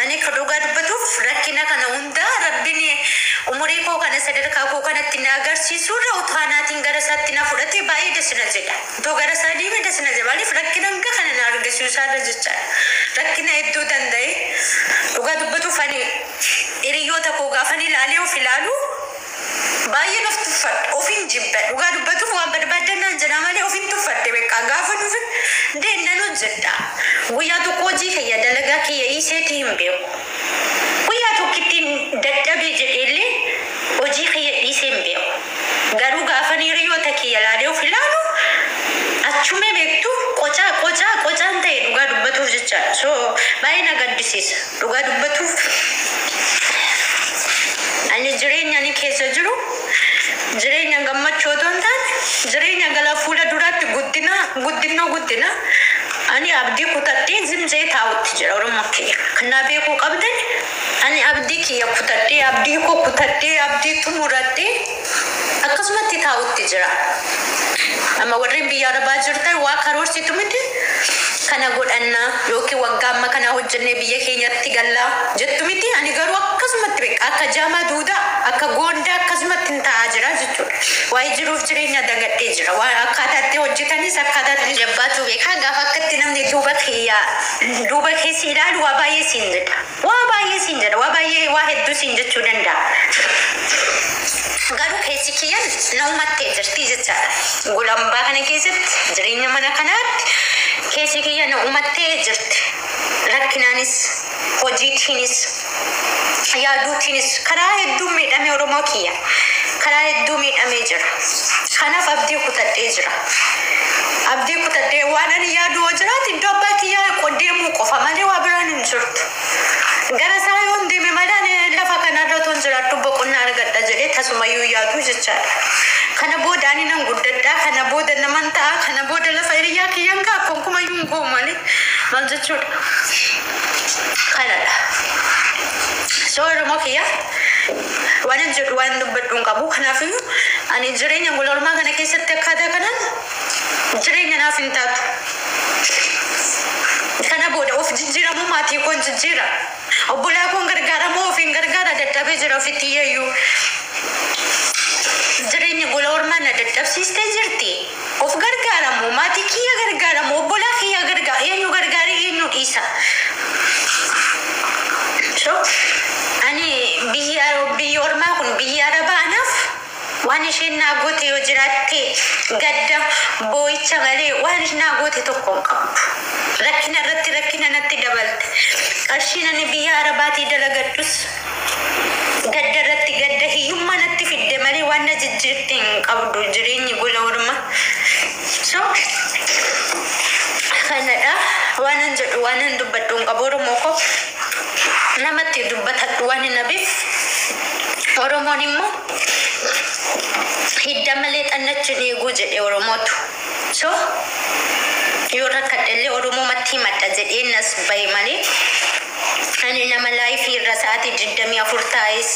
Ani kan dhugaa dubbatuuf rakkina kana hundaa Rabbiin umurii koo kana sadarkaa koo kanatti na agarsiisu irra utaanaatiin gara isaatti na fudhate baay'ee dasina jedha. Otoo gara isaa deeme dasina jedha. Maaliif rakkina hanga kana na argisiisu isaarra jechaadha. Rakkina hedduu danda'e dhugaa dubbatuuf ani hiriyoota koo gaafan ilaalee of ilaalu baay'een of tuffadha, ofin jibba. Dhugaa dubbatuuf waan barbaadan naan jedha malee ofin tuffadhe beekaa gaafa dhufe deemnan hojjedha. Guyyaa tokko hojii kiyya dalagaa kiyya dhiiseeti hin beeku. Guyyaa tokkittiin dadhabee jedheellee hojii kiyya dhiisee hin beeku. Garuu gaafan hiriyoota kiyya ilaalee of ilaalu achumee beektu qocaa qocaa qocaan ta'e dhugaa dubbatuuf jechaadha. So baay'ee na gaddisiisa dhugaa dubbatuuf. Ani jireenya ani keessa jiru jireenya gammachuu otoo hin taane jireenya gara fuula duraatti guddina guddinoo guddina ani abdii kutadhee zimzee taa'utti jira Oromoo kiyya. Kana beekuu qabdan ani abdii kiyya kutadhee abdii koo kutadhee abdii xumuradhee akkasumatti taa'utti jira. Amma warreen biyya arabaa jirtan waa karoorsitu miti kana godhannaa yookiin waggaa amma kana hojjennee biyya keenyatti gallaa jettu miti. Ani garuu akkasumatti beeka akka jaamaa duudaa akka goondaa akkasumatti hin taa'aa jira jechuudha. Waa'ee jiruuf jireenya dagadhee jira. Waa akkaataa itti hojjetanis akkaataa itti jabbaatu beekaa gaafa akkatti namni duuba kiyyaa duuba keessi ilaalu waa baay'ee siin jedha. Waa baay'ee siin jedha. Waa baay'ee waa hedduu siin jechuu danda'a. Garuu keessi kiyyan na umattee jirti jechaadha. Golambaa kana keessatti jireenya mana kanaatti keessi kiyya na umattee jirti. Rakkinaanis hojiitiinis yaaduutiinis karaa hedduu miidhamee Oromoo kiyya. Karaa hedduu miidhamee jira. Kanaaf abdii kutadhee jira. Abdii kutadhee waan ani yaadu yoo jiraate iddoo abbaa kiyyaa deemuu qofa malee waa biraan hin jirtu. Gara isaa yoon deeme malee ani lafa kanarra otoo hin jiraadhu boqonnaa argadha jedhee tasumayyuu yaadu jechaadha. Kana booda ani nan guddadhaa, kana booda naman ta'a, kana booda lafa hiriyyaa kiyyaan ga'a konkumayyuu hin ga'u malee maal jechuudha. Kanadha. So Oromoo kiyya waan hin jedhu waan dubbadhu hin qabu. Kanaafiyyuu ani jireenya gola ormaa kana keessatti akkaataa kanaan jireenya naaf hin taatu. Kana booda of jijjiiramuu maatii koon jijjiira. Obbolaa koon gargaaramuu ofiin gargaara dadhabee jira ofitti iyyayyuu. Jireenya gola ormaa na dadhabsiistee jirti. Of gargaaramu maatii kiyya gargaaramu obbolaa kiyya gargaara eenyu gargaaree eenyu dhiisa. So ani biyya biyya ormaa kun biyya arabaa anaaf waan isheen naa goote yoo jiraatte gadda boo'icha malee waan isheen naa goote tokko hin qabdu. Rakkina irratti rakkina natti dabalte. Qarshiin ani biyya arabaatii dalagadhus gadda irratti gadda hiyyummaa natti fidde malee waan na jijjiirte hin qabdu jireenyi gola ormaa. So kanadha waan hin jedhu waan hin dubbadhu hin qabu Oromoo koo namatti dubbatadhu waan hin habeef Oromoon immoo hidda malee xannachi hin eeguu jedhe Oromootu. So yoo rakkadhe illee Oromumatti himadha jedhee nas bahe malee ani nama laayifii irra sa'aatii 24 taa'es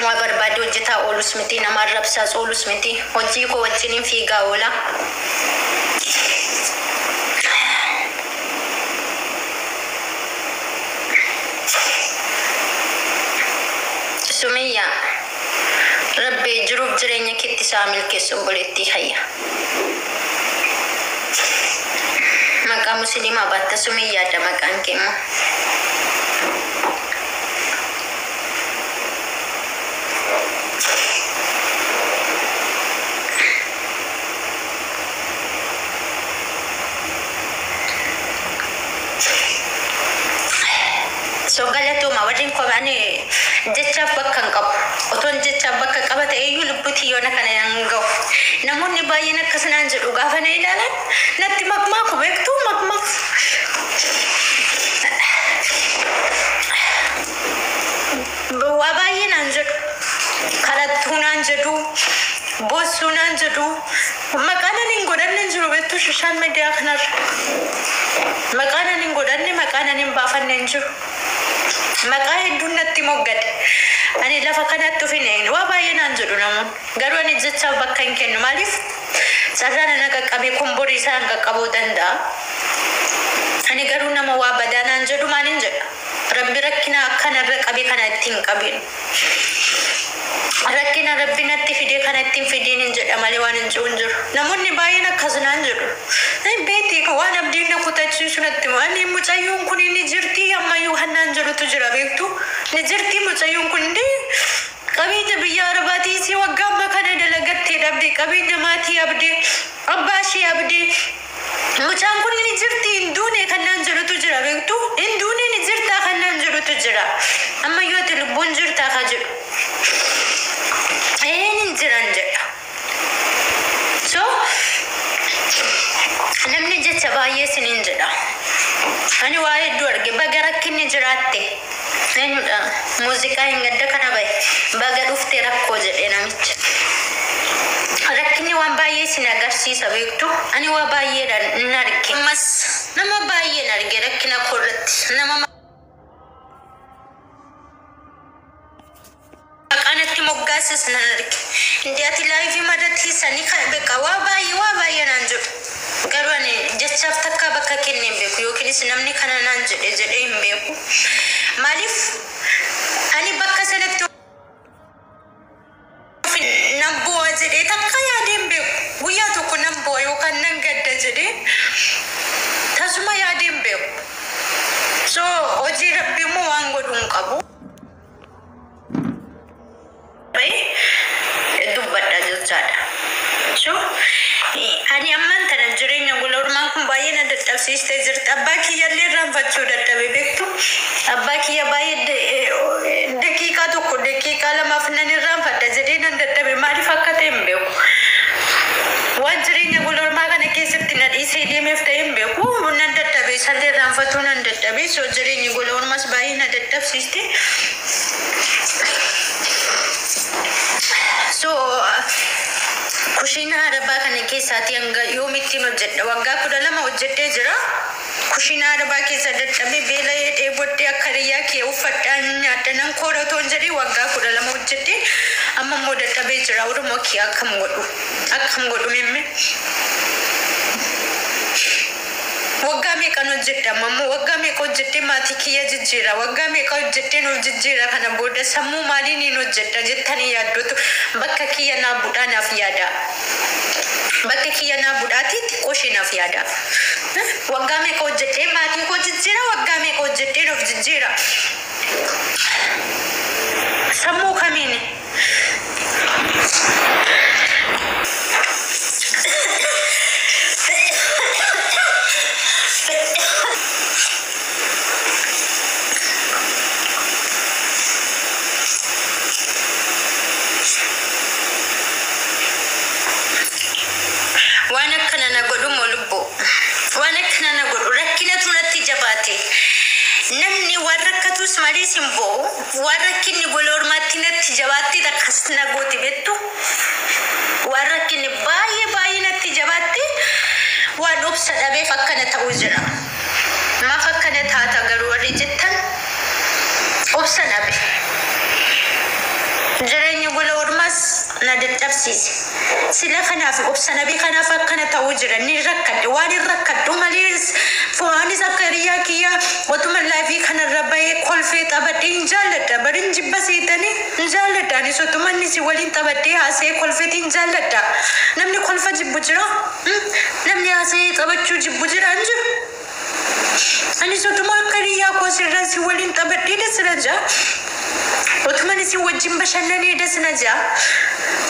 waa barbaade hojjetaa oolus miti nama arrabsaas oolus miti hojii koo wajjiniin fiigaa oola. Sumiyyaa Rabbi jiruuf jireenya keetti isaa milkeessu obboleettii hayya. Maqaa musliimaa baatta Sumiyyaadha maqaan kee immoo. So galatooma warreen koo ani jechaaf bakka hin qabu. Otoon jechaaf bakka qaba ta'e iyyuu lubbuutti yoona kana hin ga'u. Namoonni baay'een akkas naan jedhu gaafa na ilaalan natti makmaaku beektuu makmaaku. Waa baay'ee naan jedhu. Kadhattuu naan jedhu. Boossuu naan jedhu. Maqaan ani hin godhanne hin jiru beektuu sooshaal miidiyaa kanarra. Maqaan ani hin godhanne maqaan ani hin baafanne hin jiru. Maqaa hedduun natti moggade. Ani lafa kanatti of hin eegne. Waa baay'ee naan jedhu namoonni. Garuu ani jechaaf bakka hin kennu. Maaliif carraan ana qaqqabe kun borii isaan qaqqabuu danda'a. Ani garuu nama waa badaa naan jedhu maal hin jedhu. Rabbi rakkina akkanarra qabe kana ittiin qabin. Rakkina rabbi natti fide kana ittiin fidiin hin jedha malee waan hin jiru hin jiru. Namoonni baay'een akkas naan jedhu. Beeti waan abdiin na kutachiisu natti himu. Ani mucayyoon kun ni jirti ammayyuu hannaan jedhutu jira beektu. Ni jirti mucayyoon kun ni qabeenya biyya arabaatii isii waggaa amma kana dalagattee dhabde, qabeenya maatii abdee, abbaa ishee abdee. Mucaan kun ni jirti, hin duune kan naan jedhutu jira beektu. Hin duune, ni jirtaa kan naan jedhutu jira. Ammayyuu ati lubbuun jirtaa ka jedhu. Een hin jiran jedha. So namni jecha baay'ee isiniin jedha. Ani waa hedduu arge. Baga rakkinni jiraatte. Eenyudha? Muuziqaa hin gadda kana bahe. Baga dhufte rakkoo jedhe namichi. Rakkinni waan baay'ee isin agarsiisa beektu. Ani waa baay'eedhaan hin arge. Ammas nama baay'een arge rakkina koo irratti. Nama maqaa natti moggaases nan arge. Indi ati live irratti sanii kan beeka waa baay'ee waa baay'ee naan jedhu. Garuu ani jechaaf takka bakka kennee hin beeku yookiinis namni kana naan jedhe jedhee hin beeku. Maaliif ani bakka sanatti nan bu'a jedhee takka yaadee hin beeku. Guyyaa tokko nan bu'a yookaan nan gadda jedhee tasuma yaadee hin beeku. So hojii rabbi immoo waan godhu hin qabu. Bahee dubbadha jechaadha. So ani ammaan tana jireenya gola ormaan kun baay'ee na dadhabsiistee jirti. Abbaa kiyyallee irraanfachuu dadhabe beektu. Abbaa kiyya baay'ee daqiiqaa tokko daqiiqaa lamaaf nan irraanfadha jedhee nan dadhabe, maaliif akka ta'e hin beeku. Waan jireenya gola ormaa kana keessatti na dhiisee deemeef ta'e hin beeku. Nan dadhabe, isallee irraanfatuu nan dadhabe. So jireenyi gola ormaas baay'ee na dadhabsiiste. So kushiina arabaa kana keessaati hanga yoomittiin hojjedha? Waggaa 12 hojjedhee jira. Kushiina arabaa keessa dadhabee, beela'ee, dheebodhee, akka riyyaa kee uffadhaa, nyaadha, nan koora otoo hin jedhee waggaa 12 hojjedhee amma immoo dadhabee jira. Oromoo kee akkam godhu? Akkam godhu mimme? Waggaa meeqan hojjedha amma immoo? Waggaa meeqa hojjedhee maatii kiyya jijjiira? Waggaa meeqa hojjedhee nuuf jijjiira? Kana booda sammuu maaliin hin hojjedha jettanii yaaddotu bakka kiyya naa budhaa naaf yaada. Bakka kiyya naa budhaati xiqqoo ishee naaf yaada. Waggaa meeqa hojjedhee maatii koo jijjiira? Waggaa meeqa hojjedhee nuuf jijjiira? Sammuu kamiini? Waan akkana na godhu moo lubbuu? Waan akkana na godhu rakkinatu natti jabaate. Namni waan rakkatus malees hin bo'u. Waan rakkinni gola ormaatti natti jabaatte akkas na gooti beektu. Waan rakkinni baay'ee baay'ee natti jabaatte, waan obsa dhabeef akkana ta'uu jira. Maaf akkana taata garuu warri jettan, obsa dhabe. Jireenya gola ormaas na dadhabsiise. Sila kanaaf obsa dhabe, kanaaf akkana ta'uu jira. Ni rakkadhe, waan hin rakkadhu malees fo'aanis akka hiriyaa kiyyaa otuma live kanarra bahee kolfee taphadhee hin jaalladha. Bari hin jibba seetanii, hin jaalladha. Anis otuma inni si waliin taphadhee haasa'ee kolfeetii hin jaalladha. Namni kolfa jibbu jira? Namni haasa'ee taphachuu jibbu jira? Hin jiru. Anis otuma akka hiriyaa koo sirraa si waliin taphadhee dasna jaa. Otuma isin wajjin bashannanee dasna jaa.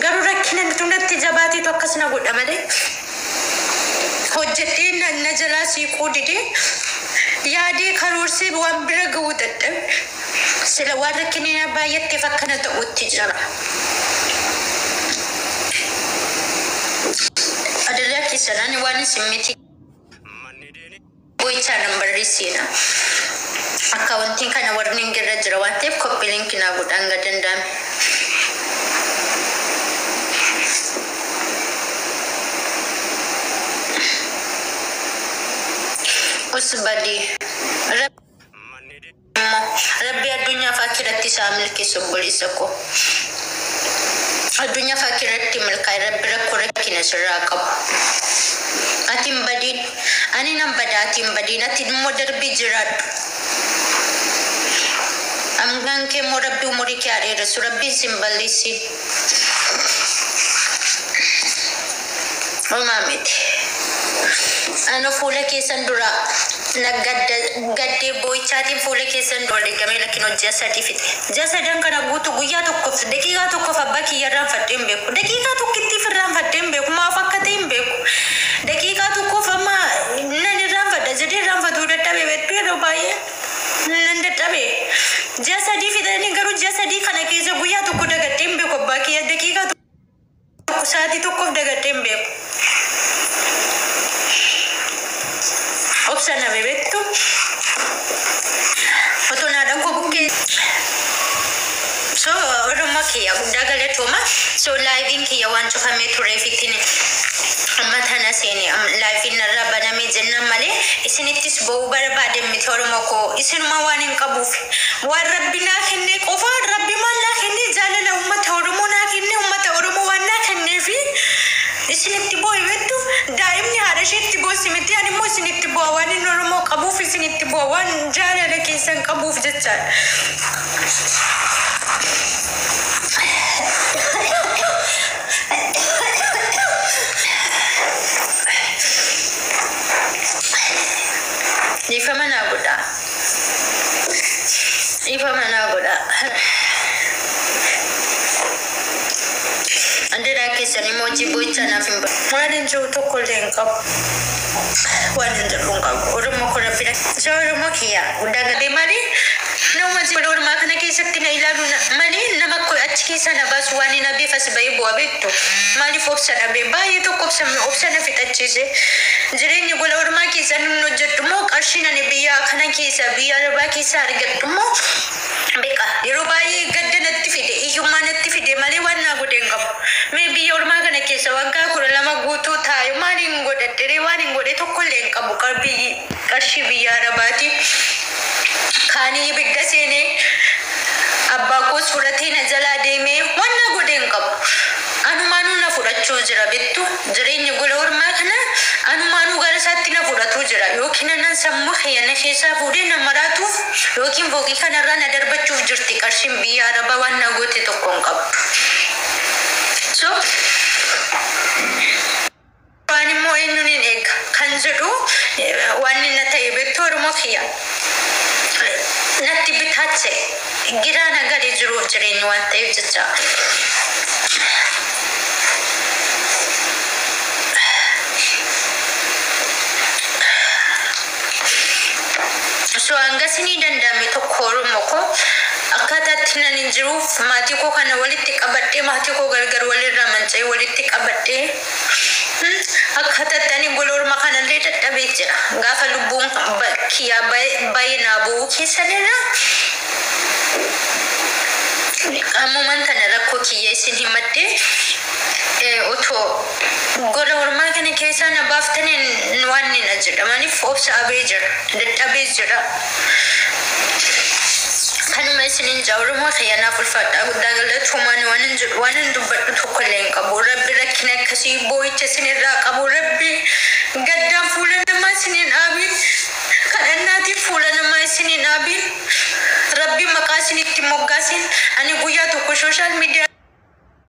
Garuu rakkina natti jabaateetu akkas na godha malee. Hojjedhee na jalaa siiquu didee, yaadee karoorsee waan bira ga'uu dadhabe. Sila waan rakkinni na baay'atteef akkana ta'utti jira. Adalaa keessan ani waan isin miti boo'ichaa nan barreessina. Akkaawuntiin kana warning irra jira waan ta'eef copy link naa godhaan hanga danda'ame. Usbadii. Rabbi addunyaa fi akhiratti isaa milkeessu obboleessa koo. Addunyaa fi akhiratti milkaa'e, Rabbi rakkoo rakkina sirraa qabu. Ati hin badiin. Ani nan bada, ati hin badiin. Ati immoo darbii jiraadhu. Hangan kee immoo Rabbi umurii kee haa dheeressu. Rabbiin sin balleessin. Homaa miti. Ano fuula keessan dura na gaddee boo'ichaatiin fuula keessan dura deeggamee lakkin hojii 3 fixe. Ji'a sadan kana guutuu guyyaa tokkoof daqiiqaa tokkoof abbaa kiyya irraanfadhee hin beeku. Daqiiqaa tokkittiif irraanfadhee hin beeku. Maaf akka ta'e hin beeku. Daqiiqaa tokkoof amma nan irraanfadha jedhee irraanfatuu dadhabee beektu yeroo baay'ee nan dadhabee. Ji'a 3 fixanii garuu ji'a 3 kana keessa guyyaa tokko dagadhee hin beeku abbaa kiyya daqiiqaa tokko sa'aatii tokkoof dagadhee hin beeku. Obsa na beektu. Otoo naadhaan koo bukkee. So Oromoo kiyya guddaa galatooma. So laayiviin kiyya waan cufamee tureef ittiin amma tana seene laayiviin narraa banamee jennaan malee isinittis ba'uu barbaade miti Oromoo koo isinuma waan hin qabuuf waan Rabbi naa kennee qofa Rabbi maal naa kennee jaalala uummata Oromoo naa kennee uummata Oromoo waan naa kenneefi isinitti boo'e beektu daa'imni haadha isheetti boossi miti ani immoo isinitti bu'a waan inni Oromoo qabuuf isinitti bu'a waan jaalala keessan qabuuf jechaadha. Dhiifama naa godhaa. Dhiifama naa godhaa. Andiraa keessan immoo hojii boo'ichaa naaf hin bahu. Waan hin jiru tokko illee hin qabu. Waan hin jiru hin qabu. Oromoo koo Rabbi So Oromoo kiyya guddaa galee malee nama jiru ormaa kana keessatti na ilaalu malee nama achi keessa na baasu waan hin habeef as bahee bu'a beektu. Maaliif obsa dhabee baay'ee tokko obsa na fixachiise. Jireenyi gola ormaa keessa nun hojjedhu moo qarshiin ani biyya kana keessa biyya arabaa keessa argadhu moo beeka yeroo baay'ee gadda natti fide hiyyummaa natti fide malee waan naa godhe hin qabu. Mee biyya ormaa kana keessa waggaa 12 guutuu taa'e maal hin godhadhe waan hin godhe tokko illee hin qabu qarshii biyya arabaati. Kaanii ibidda seenee abbaa koos fudhatee na jalaa deemee waan na godhe hin qabu. Anumaanuu na fudhachuu jira beektu jireenya gola ormaa kana anumaanuu gara isaatti na fudhatuu jira yookiin nan sammuu kiyya keessaa fuudhee na maraatuuf yookiin fooqii kanarraa na darbachuuf jirti qarshiin biyya arabaa waan na goote tokko hin qabu. So waan immoo eenyuun hin eega kan jedhu waan inni na ta'e beektu Oromoo kiyya. Natti bitaache giraa na galee jiruuf jireenyi waan ta'eef jecha. So hanga isinii danda'ame tokko Oromoo koo akkaataatti nan hin jiruuf maatii koo kana walitti qabadhee maatii koo gargar walirraa manca'ee walitti qabadhee akkaataatti ani gola ormaa kanallee dadhabee jira. Gaafa lubbuun kiyyaa baay'ee naa bu'uu keessanirra ammumaan tana rakkoo kiyya isin himadhee otoo gola ormaa kana keessaa na baaftaniin waan ni na jedhamaniif obsa abee jira dadhabee jira. Kanuma isinin jaa Oromoo kiyya naaf ulfaadhaa guddaa galatuumaan waan hin jedhu waan hin dubbadhu tokko illee hin qabu. Rabbi rakkina akkasii boo'icha isinirraa qabu. Rabbi gaddaan fuula namaa isinin dhaabin. Kadhannaatiin fuula namaa isinin dhaabin. Rabbi maqaa isinitti moggaasin. Ani guyyaa tokko sooshaal miidiyaa